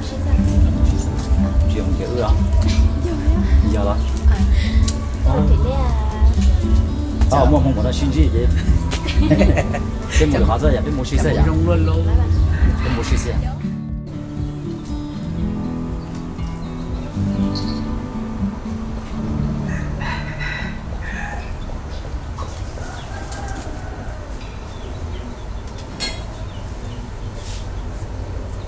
Tsis yog mus nrhiav wb los? Yog los? Tau muaj hmoo mus no sib ntsib ces peb mus lwm qhov xwb yom, peb mus si xwb yom. Peb mus si xwb yom.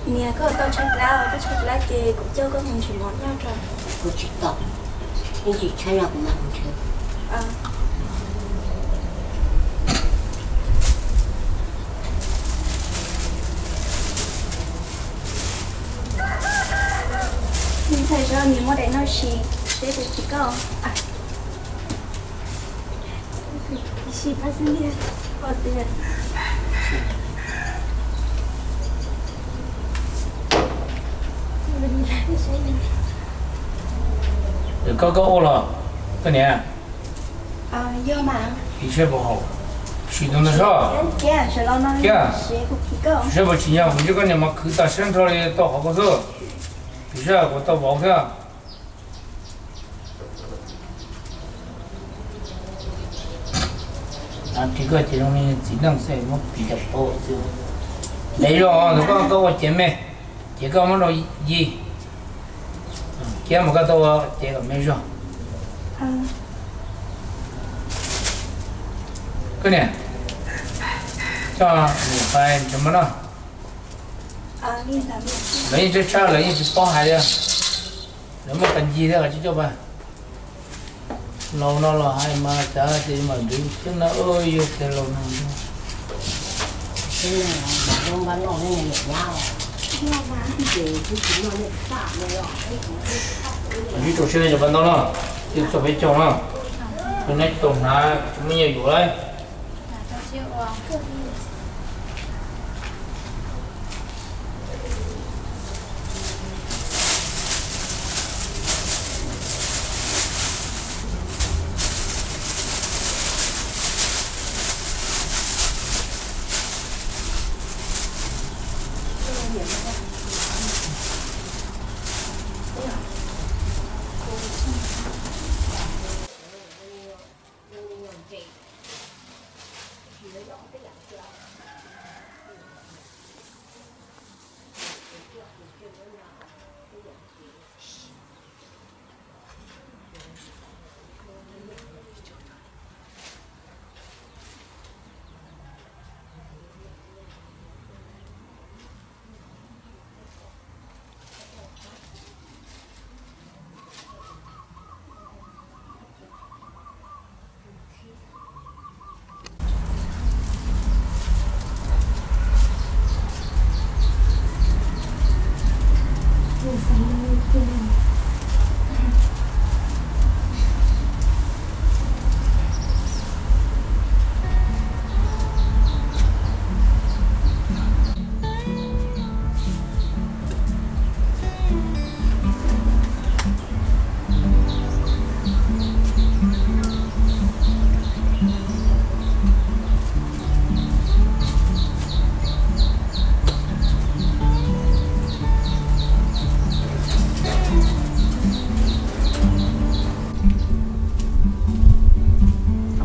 Niam, koj tau tshaib plab, koj tshaib plab ces kuv coj koj mus nrhiav mov noj tso. Kuv tsis tau, yeej tsis tshaib no kuv mam mus nrhiav. Me ntxhais, niam muab daim no sim seb puas phim koj. Koj, koj ua los koj niam? Ib sab puas haum? Sim tus ntawd soj. Kiag, sab puas tsim nyog kuv ntsib koj niam mas khwv tas sab nrho li tau qhov koj xwb. Ib sab kuv tau vauv thiab. Tsis koj ces zoo li txiv neej xwb muab piv cov paub xwb. Ntev zog ntawd koj, koj ua cev me, ces koj muab rau Yi, kiab mas koj tau ua cev kom me zog. Koj niam, coj mus pais nrhiav mov noj. Lawv yeej tshab tshab, lawv yeej tsis paub hais li. Lawv muaj qee ncig thiab, coj coj pais. Laus no los hais mas cav ces mam ntxub thiab na, yog tias laus no. Ntsib tau siab cov paj ntaub no, twb txog peb caug no, tus neb tsis tau hnav tsis muaj nyiaj yuav lauj.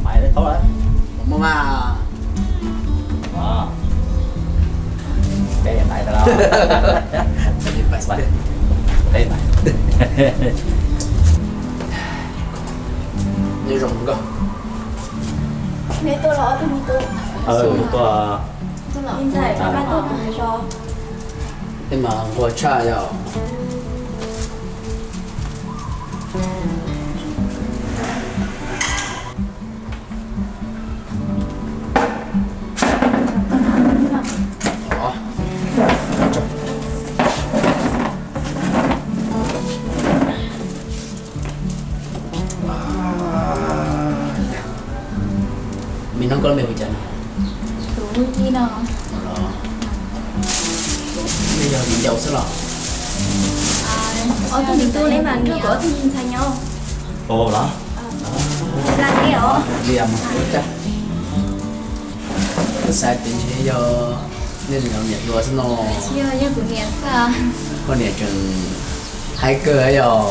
Maiv tau lawm. Muaj mas. Peb maiv tau lawm. Peb maiv. Nyob zoo koj. Neb tuaj los ob tug me tub? Tuaj. Me ntxhais, peb tuaj pem zos. Tej mas nquag tshaj yom. Me hnub koj lub npe hu cas no? Tus Yi no. Los, nej yog viv ncaus xwb los? Ob tug me tub neb mas nrog kuv ob tug me ntxhais nyob. Ua los? Li os. Xav tias ntshe yog Nej tseem yog niam hluas xwb no. Yog, yog kuv niam xwb. Koj niam tseem haib kawg yog.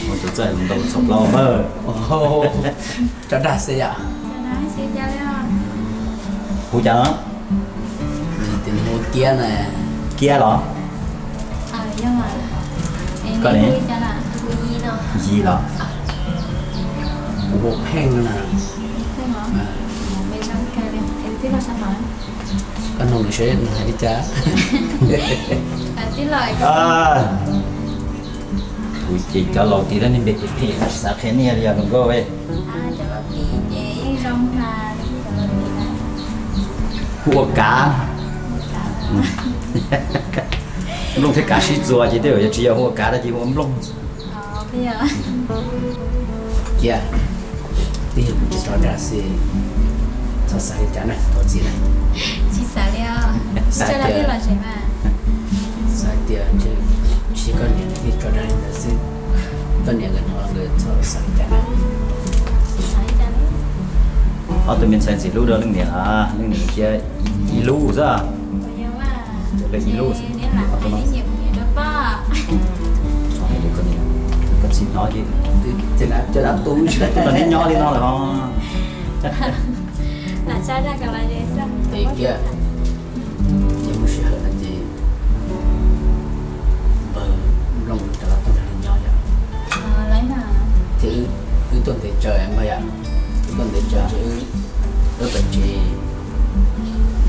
Mus tus txawj ntau txhom plaub npawg. Tso dag xwb yom. Hu cas no? Hu Kiab na. Kiab los? Koj ne? Yis los? Kuv hu Pheej na. Koj nug nws seb nws hais li cas. Kuv ces cov laus tias lawv niag npe phem phem tsis xav qhia nej li yog hluas nkauj. Hu ua Kav. Nplooj thiab Kav sib txuas ces tej zaum yog tsis yog hu ua Kav tab sis hu ua Nplooj. Kiab, twb yog kuv tsis tso dag xwb, txhob xav li cas na, thov txim na. Xav tias, xav tias tsis yog koj niam thiaj tso dag li ntawd xwb, koj niam nkawd hnov nkawd txhob xav li cas na. Ob tug me ntxhais ntxim hlub rau leej niam, leej niam cia ib lub xwb. Leej ib lub xwb. Koj txiv hnov ces, ces neb nyob li no lawm ho. Ces Kiab, yog muaj sij hawm no ces npawg Nplooj rov qab tuaj nrog neb nyob yom. Ces wb tuaj ntev tsawv npawg yom, wb tuaj ntev tsawv ces wb, wb pem tsev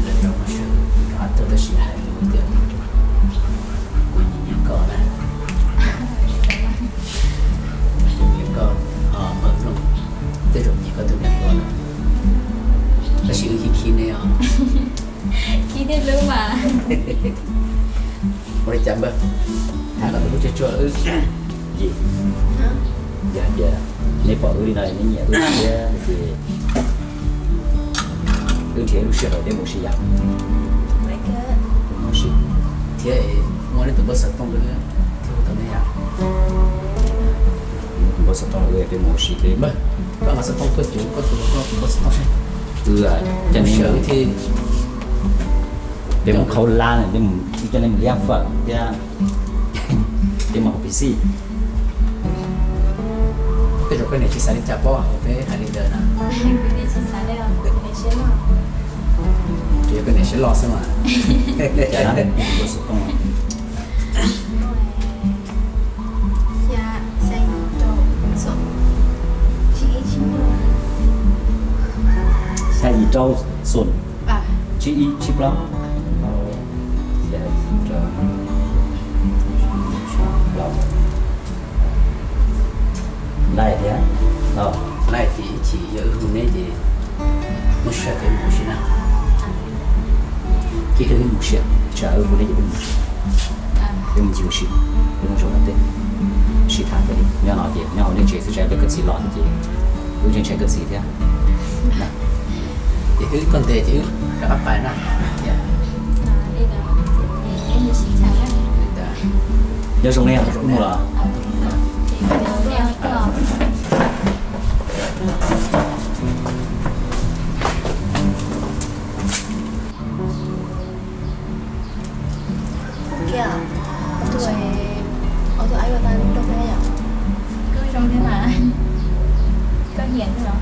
lawv rov mus sawv rov qab tuaj tab sis hais tias kuv nyiam nyiam koj na. Nyiam koj, npawg Nplooj, tej zaum nyiam koj tus niam hluas na. Tab sis wb khib khib neb os. Khib thiab hlub mas. Ua li cas npawg, tham koj tus hlub tsuag tsuag wb. Yis, yog hais tias neb pom wb li no neb nyiam wb thiab ces wb nrhiav ib lub sij hawm peb mus ua si yom. Mus ua si. Thiab muaj neb tus npawb xov tooj thiab hu tau neb yom. Tus npawb xov tooj los wb peb mus ua si thiab. Koj nqa xov tooj tuaj cuv koj tus, koj tus npawb xov tooj seb. Wb coj neb mus, peb mus khaub lab, peb mus, wb coj neb mus liab fawm thiab peb mus haus pis xij. Tej zaum koj niam tsis xav li cas paub hauv peb hais li ntawd na. Ces yog koj niam siab loj xwb mas. Xya yim rau xoom tsib ib tsib plaub. Xya yim rau plaub. Laij thiab, laij ces ib chim yog wb hu neb ces muaj sij hawm peb mus ua si na. Ces wb mus ua si, tsam wb hu neb ces wb mus ua si. Wb mus ncig ua si, wb mus zaum no tej, sib tham thiaj li nyob no ces nyob hauv nej tsev xwb, tsam peb koj txiv los ces wb tseem ntshai koj txiv thiab. Ces wb tuaj ntev ces wb rov qab pais na. Nyob zoo nej, wb mus los. Ua kiag, ob tug, ob tug ab yuav tau nrog peb yom. Koj zoo thiab mas. Koj hiam thiab los?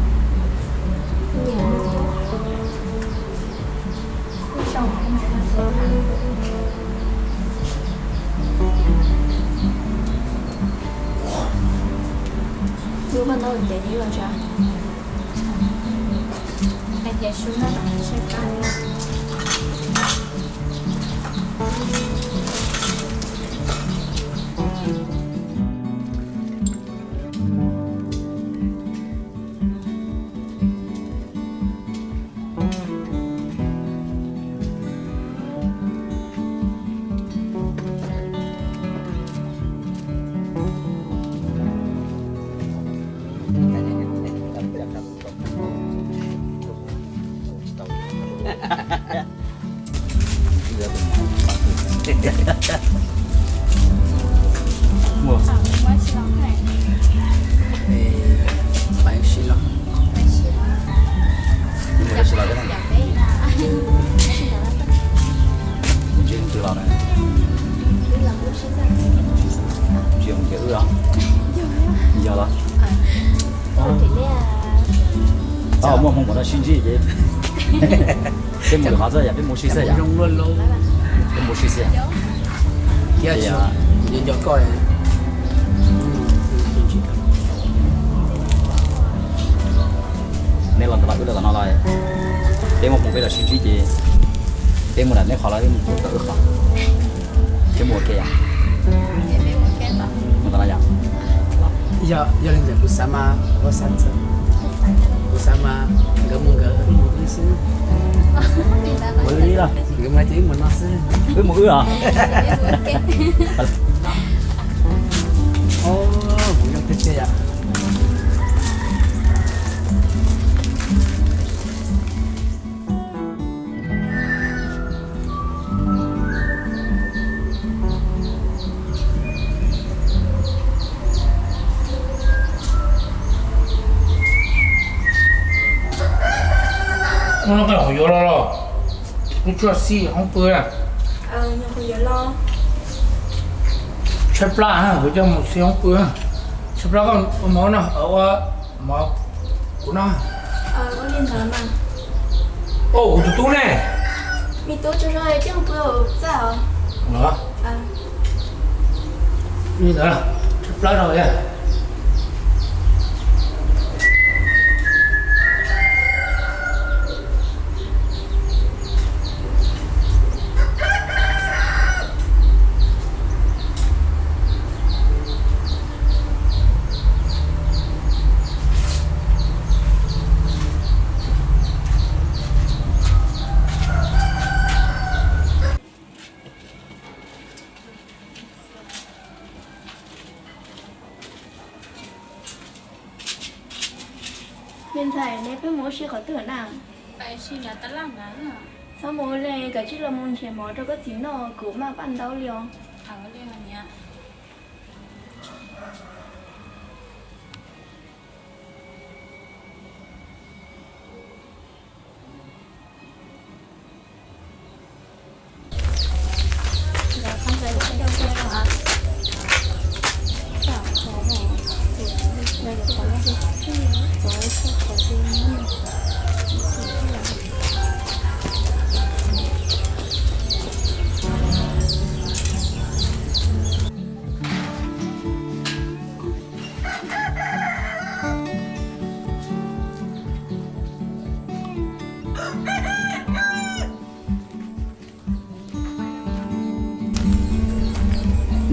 Hiam. Kuj zoo thiab mas. Lub paj ntaub ntev li los tsav. Hais tias su no los saib koj. Pais ib sij los. Mus ua si Los, mus ntsib leej twg los na? Tsis yog mus ntsib wb los? Yog los? Muaj hmoo mus no sib ntsib ces peb mus lwm qhov xwb yom, peb mus ua si xwb yom. Peb mus ua si xwb yom. Neb los ntawm no, wb los tom no los, peb muaj hmoo peb los sib ntsib ces peb mus nram neb qhov los wb mus tom wb qhov. Peb mus ua ke yom? Mus tom no yom? Yog, yog li ntawd kuv xav mas, kuv xav mas nkawd mus nkawd, wb mus wb xwb. Mus wb los? Nkawd mus ces wb mus no xwb. Wb mus wb los? Mus zoo tiag tiag yom. Hnub no koj yuav los los, kuv tsuas xij hoob pw na. Tshaib plab, kuv coj mus xij hoob pw. Tshaib plab koj ua mov no, ua mov kuv no. Au, kuv tus tub ne. Li ntawd, tshaib plab rau. Me ntxhais, neb peb mus ua si qhov twg na? Txhob mus ua li, koj cia li los mus nrhiav mov rau koj txiv noj, kuv maj paj ntaub li os.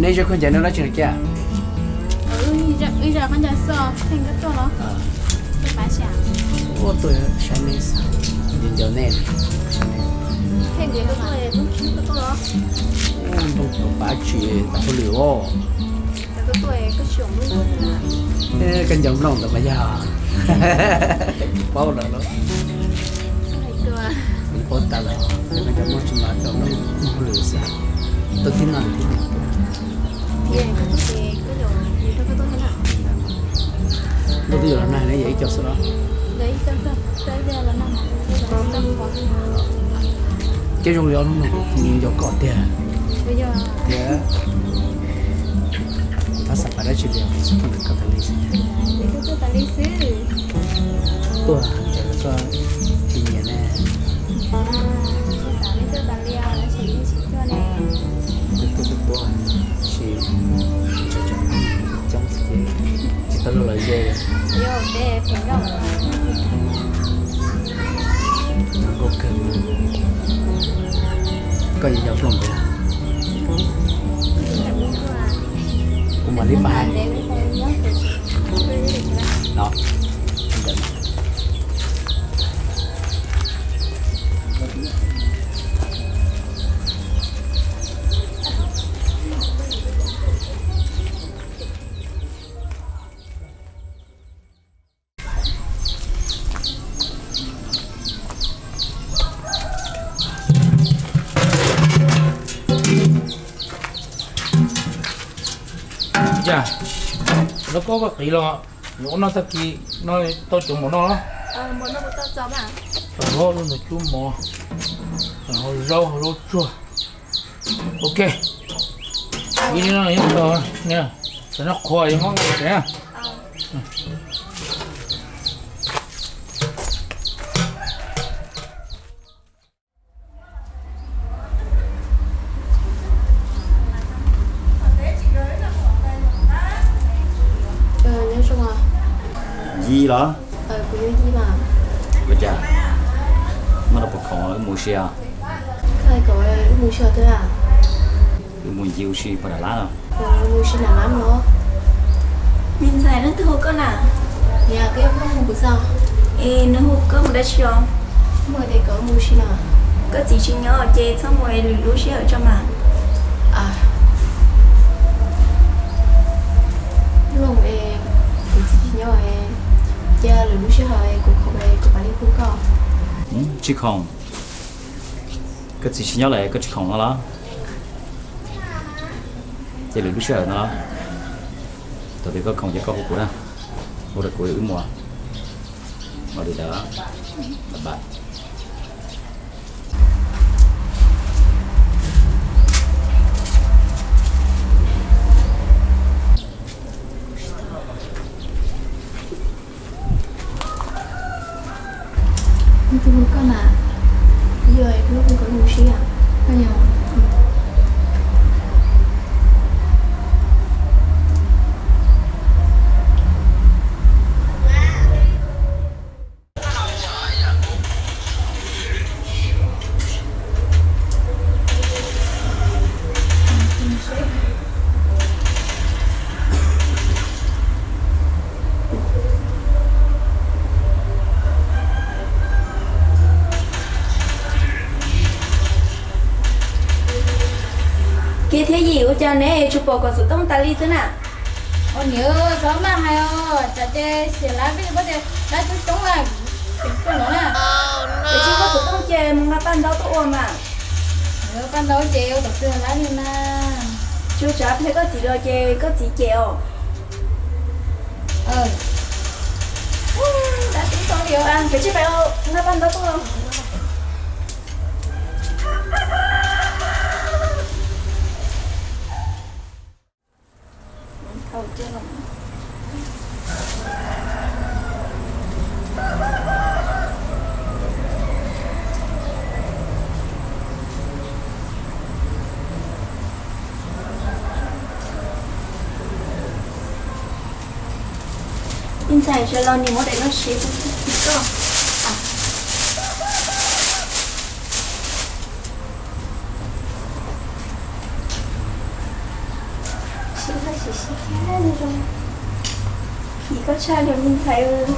Neb zaub khaub ncaws no dab tsi los kiag? Wb zaub khaub ncaws xwb, koj tuaj los? Ua tuaj saib neb, ncaws ncaws neb. Ntoo pab tsis tau hauj lwm os. Koj ncaws nplooj ntawd mas yog tsis paub lawm los. Tsis paub tas lawm, koj ncaws nplooj tsis mas tau nplooj hauj lwm xwb. Tuaj tib no tib no. Nkauj twb yuav los nag ne, yog ib co xwb los? Ces zoo li ob hnub no kuv nco koj tiag. Thiab kuv thov xav pab dab tsi li, kuv xav tuaj ntawm koj tas li xwb. Tuaj ntawm koj tsis nyiam ne. Tuaj tuaj tuaj, tab sis coob xwb ces tsis tau luag los ze. Nkauj kawg, koj yuav nco nplooj nkaus. Kuv mam li pab hais. No. Yog, lawv koj vaj qiv los, yuav ua noj tag kis no tau cov mov noj los? Tau hau lub ntawm cub mov, tau hau zaub, hau zaub tsuag. Ok, ib li no yog tau, tam no qhuav yuav muab nqa tsev na. Yij los? Ua cas, noj rau puas khoom wb mus ua si os? Wb mus ua si twg a? Wb mus ncig ua si pog Nam Lab no. Mus ua si Nam Lab no? Me ntxhais, leej twg hu koj na? Niam, koj yuav muab hu kuv xwb. Es nws hu koj mus dab tsi os? Muaj tias kom mus ua si no. Koj txiv tsis nyob ces txhob mus es lwm lub sij hawm tso mas. Looj es kuv txiv tsis nyob es, cia lwm lub sij hawm es kuv khoom es kuv mam li hu koj. Tsis khoom? Koj txiv tsis nyob lawm koj tsis khoom no los? Ces lwm lub sij hawm no los? Thaum twg koj khoom ces koj hu kuv na, hu rau kuv wb mus. Ua li ntawd, bye bye. Nws tus hu koj mas, yog hu koj mus ua si. Kiv thiab Yim, ua cas neb tsuas pom kom xov tooj tas li xwb na? Ua niam, xav maj hais os, tsam ces xiam lav vij pob tias dab coob coob a, tseem tuaj los na. Es tsis muaj xov tooj ces mus nqa paj ntaub tuaj ua mas. Paj ntaub ces ua tom twg lab li na. Tsuas tsam pliag koj txiv los ces koj txiv cem os. Dab coob coob li os, peb tsij pais nqa paj ntaub tuaj. Me ntxhais, sawv los niam muab daim no siv koj. Siv, siv, siv, zoo. Kim koj tshaj li me ntxhais.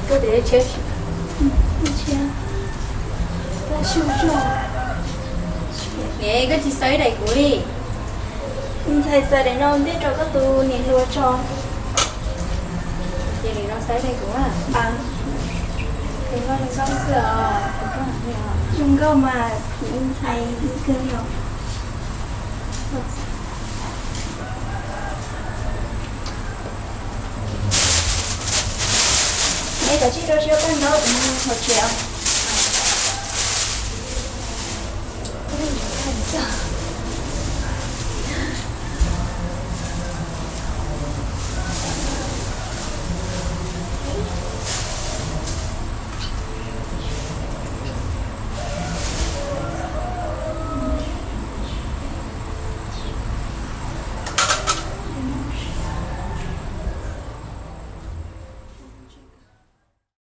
Koj tes tsheb, tsheb, koj tsis xav ib daim kuv li. Me ntxhais, xav daim no ntej rau koj tus niam hluas tso. Ces nim no xav ib daim kuv a. Tus no zoo nkauj xwb os. Zoo nkauj mas, me ntxhais kawg li os. Es kav tsij rau siab paj ntaub hauv tsev os.